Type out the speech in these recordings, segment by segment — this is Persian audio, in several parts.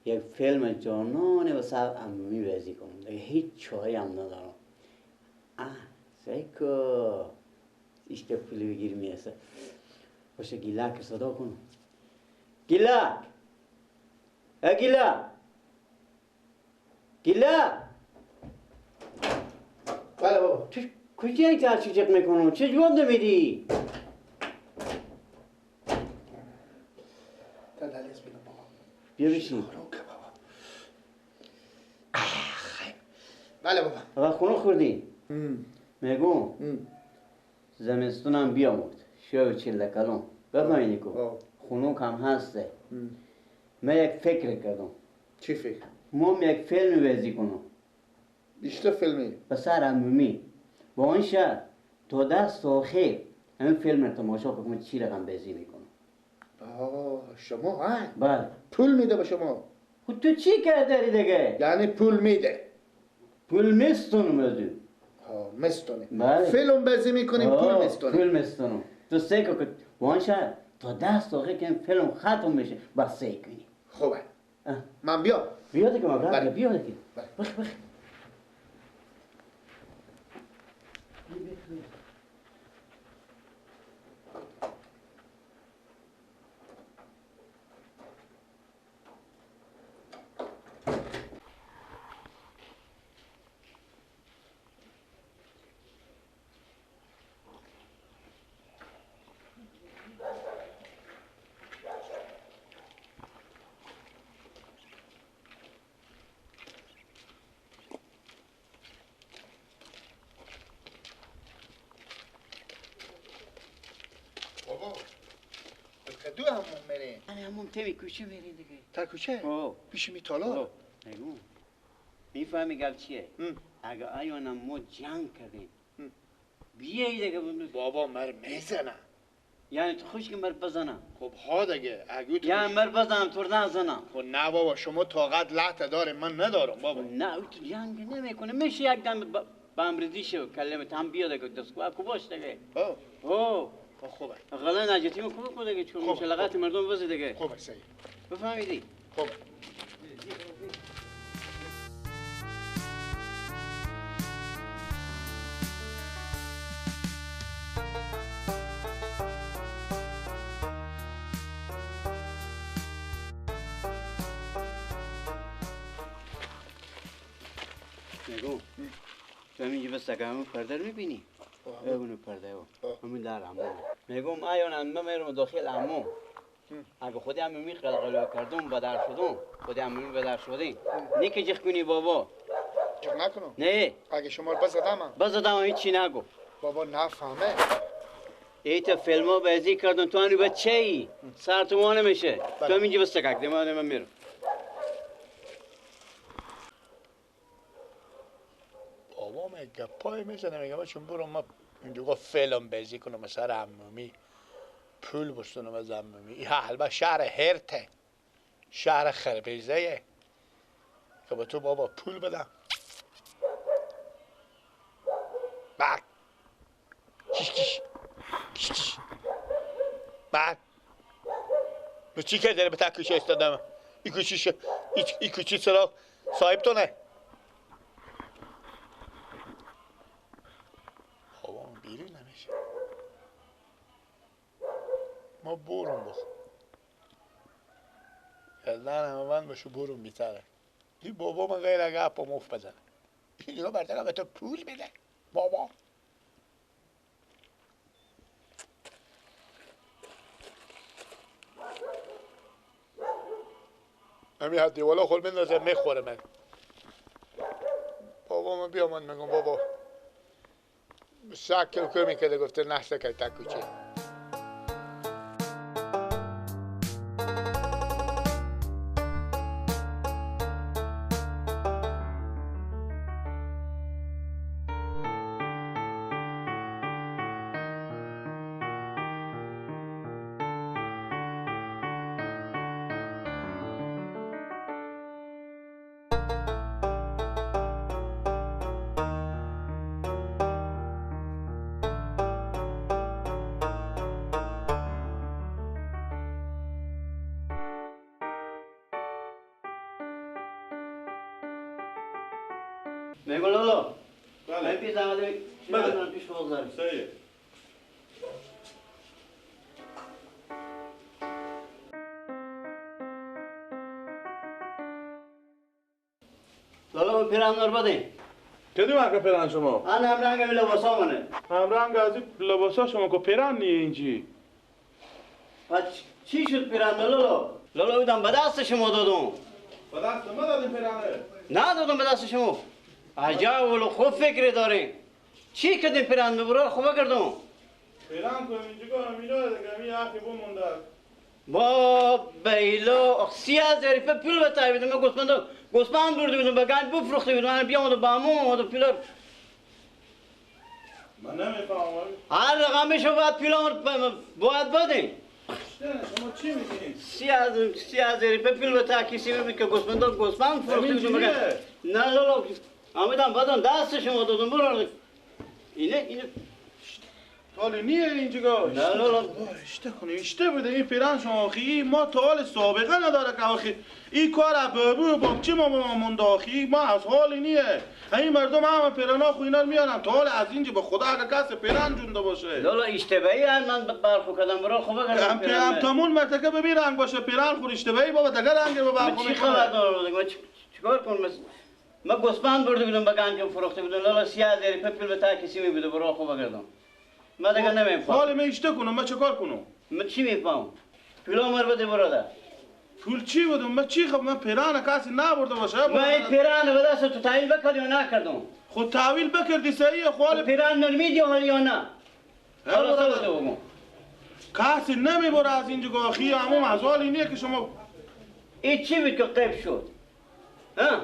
یک فیلم جانانه واسه عمومی بازی کنم دیگه، هیچ چاری هم ندارم. سیکو ایشته پولی بگیر میرسه. باشه گیلک صدا کنم. گیلک، ای گیلک، گیلک. بله بابا. تو کجا این ترچی میکنم؟ چه جواب نمیدی؟ بیا بشین. بله بابا. اول خونه خوردی؟ میگم زمستونم بیامد شو چله کلم بفهمیدی که خونه کم هسته. من یک فکر کردم. چی فکر؟ ما یک فیلم بازی کنم. بیشتر فیلمی؟ به سر عمومی با این شهر تا دست آخر همین فیلم رو تماشا بکنم چی رقم بازی میکنم. شما ها؟ بله. پول میده به شما؟ خود تو چی کرده دیگه؟ یعنی پول میده. پول میستونم از او. ها میستونی. بله. فیلم بازی میکنیم پول میستونی. پول میستونم. تو سه که وان شهر تا دست آخر که این فیلم ختم میشه بس سه کنی. خوبه. من بیا. بیا دیگه من بله. بیا دیگه. بخ بخ. دو همون میریم. من همون تمی کوچه میریم دیگه. تا کوچه؟ پیش میتالا. نگو. میفهمی گل چیه؟ اگه ایانم ما جنگ کردیم. بیایی دیگه. بابا مر میزنم. یعنی تو خوش که مر بزنم. خب ها دیگه. اگه تو یعنی مر بزنم تو نزنم. خب نه بابا شما طاقت لحظه داره من ندارم بابا. نه او تو جنگ نمیکنه. میشه یک دم بامریزی شو کلمه هم بیا دیگه دست کو باش دیگه. او. خوبه. غلا نجاتی ما خوب کنه دیگه چون مشلقات مردم واسه دیگه. خوبه صحیح. بفهمیدی؟ خوبه. نگو. تو همینجا بس همون پرده رو می‌بینی؟ اونو پرده او همون در عمو میگم ایان من میرم داخل عمو. اگه خود عمومی قلقلو کردم بدر شدم خود عمومی بدر شدیم نه که جخ کنی بابا. جخ نکنم؟ نه. اگه شما رو بزدم بزدم هیچی نگو بابا. نفهمه ای تا فیلم ها بازی کردم تو هنو بچه ای سر تو ما نمیشه. تو همینجا بس تکک ده من میرم. بابا من گپای میزنه میگم چون برم ما اینجا فیلم بازی کنم سر عمومی پول بستونم از عمومی. این حلبه شهر هرته، شهر خربیزه که به تو بابا پول بدم. بعد کش کش کش کش بعد تو چی کردی به تک کوچه استادم؟ این کوچه این کوچه چرا صاحب تو نه؟ بابا بیرون نمیشه. ما برون بخور. یزدان همه من باشه برون بیتره. این بابا من غیر اگه اپا مفت بزنه. این دیگه برتر به تو پول بده بابا. همین حدی والا خود بندازه میخوره من. بابا من بیا من میگم بابا سکل که میکرده گفته نه سکل تا کوچه. میگم لالا. بله. پیش آمده. بله. پیش بازار. صحیح. لالا پیران نور بده. کدوم حق پیران شما؟ آن هم رنگ لباسا منه. هم رنگ از لباسا شما که پیران نیه اینجی. پس چی شد پیران لالا؟ لالا بودم به دست شما دادم. به دست ما دادیم پیرانه؟ نه دادم به دست شما. عجب ولو خوب فکر دارین. چی کردیم پیران برو خوب کردم. پیران کنم اینجا کنم اینا دیگه می حقی بمونده. با بیلا 30,000 پول به تای بدم گوسفند برده بودم به گنج بفروخته بودم من بیام با همون پول من نمیفهمم هر رقمش باید پول باید بدین. شما چی میگین؟ 30,000 پول به تا کسی میگه که گوسفند فروخته بودم نه لالا آمدم بدم دست شما دادم برو اینه حالی نیه اینجا. نه لالا اشته کنی اشته بوده این پیران شما آخی ما تا حال سابقه نداره که آخی این کار بابو بابچی ما مونده آخی ما از حالی نیه این مردم همه پیرانا خو اینا میارن تا حال از اینجا به خدا اگه کس پیران جونده باشه لالا اشتباهی هم من برخو کردم برو خوب کردم هم تمون مرتکه ببین رنگ باشه پیران خور اشتباهی بابا دیگه رنگ به برخو چی خبر دارم چیکار کنم من گوسفند برده بودم به گنجم فروخته بودم لالا 30,000 پول به تا کسی میبوده برو خوب کردم من دیگه نمیفهم. حالا من اشته کنم من چه کار کنم؟ من چی میفهم؟ پول مر بده برادر. پول چی بدم؟ من چی خب من پیران کسی نبرده باشه. من این پیران به دست تو تحویل بکردی یا نکردم؟ خود تحویل بکردی صحیح خو پیران نمیدی یا نه؟ حالا بده بگو. کسی نمیبره از اینجا آخی عموم از حال اینه که شما این چی بود که قیب شد؟ ها؟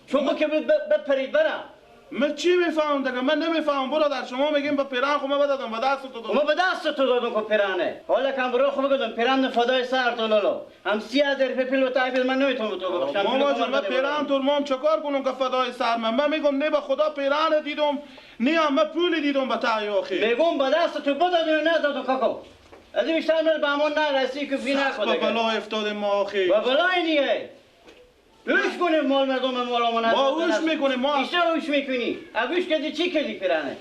شما که بپرید برم. من چی میفهمم دیگه من نمیفهمم برادر شما میگیم به پیران خو من بدادم به دست تو دادم ما به دست تو دادم که پیرانه حالا کم برو خو بگم پیران فدای سر تو لالا هم 30,000 پول تحویل من نمیتونم تو ببخشم ماما جون من پیران تو مام چیکار کنم که فدای سر من میگم نه به خدا پیران دیدم نه هم من پول دیدم به تای آخی میگم به دست تو بدادم یا ندادم کاکا از این بیشتر من به امان نرسی که فی نخو دیگه به بلا افتادیم ما آخی به بلای نیه گوش کنیم مال مردم مال ما ما گوش میکنیم ما بیشتر گوش میکنی گوش کردی چی کردی پیرانه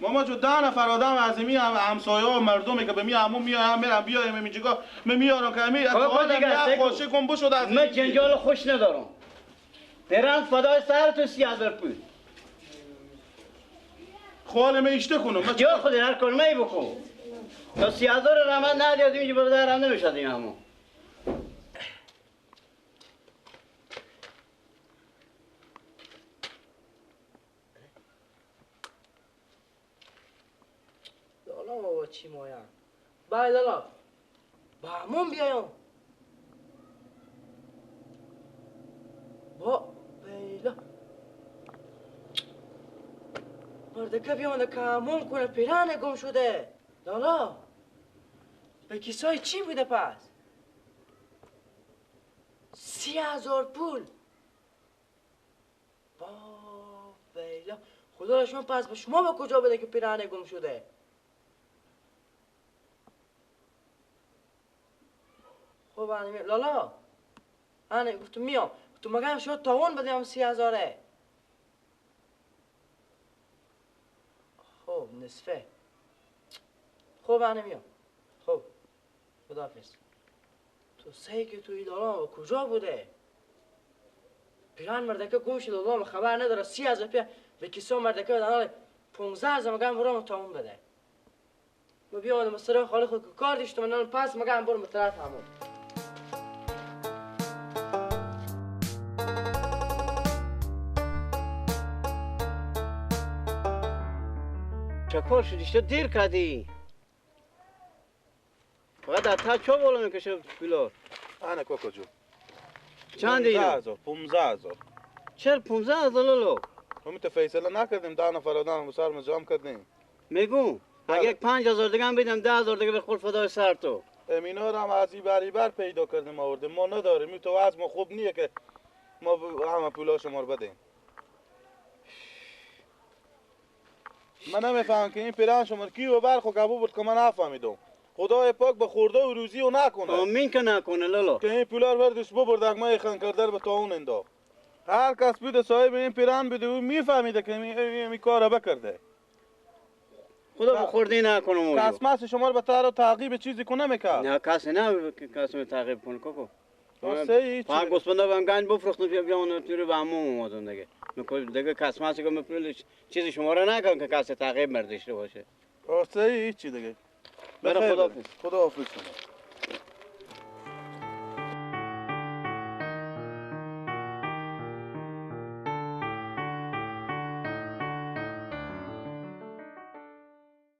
ماما جو 10 نفر آدم از می همسایه و مردمی که به می عمو میایم میرم بیایم اینجا من میارم که می خوشی کن بشد از من جنجال خوش ندارم پیران فدای سر تو 30,000 پول خاله من اشته کنم من جا خود هر کار می بکن تا 30,000 رمن ندیدیم اینجا برادرم نمیشد این همون بابا چی مایم بای لالا با همون بیایم با بیلا مردکه بیامده که همون کنه پیرانه گم شده لالا به کسای چی بوده پس 30,000 پول با بیلا خدا شما پس به شما به کجا بده که پیرانه گم شده خب انا لالا انا گفتم میام گفتم مگه شما تاوان بدیم 30,000 خب نصفه خب انا میام خب خداحافظ تو سعی که توی لالا کجا بوده پیران مردکه گم شد لالا خبر نداره 30,000 پیا به کیسه مردکه بدن 15,000 مگه برام تاوان بده ما بیام مصرف خالی خود کار داشتم من پس مگه برم طرف همون چکار شدی؟ تو دیر کردی فقط از تا چه بالا میکشه بیلار؟ آنه کوکو جو چند اینا؟ 15,000 چرا 15,000 لولو؟ هم تو فیصله نکردیم 10 نفر آدم سر ما جمع کردیم میگم اگه 5,000 دیگه هم بدم 10,000 دیگه به خود فدای سر تو امینا رو هم از این بر پیدا کردیم آوردیم ما نداریم تو از ما خوب نیه که ما همه پولا شما رو بدیم من نمیفهمم که این پیران شما کی و برخو قبول بود که من نفهمیدم خدای پاک به خورده و روزی و نکنه آمین که نکنه لالا که این پولا رو بردش ببرد ما خان کرده به تاون انداخت هر کس بوده صاحب این پیران بوده او میفهمیده که این کارو بکرده. خدا بخوردی نکنم. کس مس شما رو به تر تعقیب چیزی کنه میکرد. نه کس نه کس می تعقیب کنه کوکو. پاک گوسفندا بهم گنج بفروختم بیا اون تو به عموم اومدم دیگه. دیگه کس مس که پول چیزی شما رو نکنم که کس تعقیب مردشته باشه. واسه هیچ چی دیگه. برای خداحافظ. خداحافظ شما.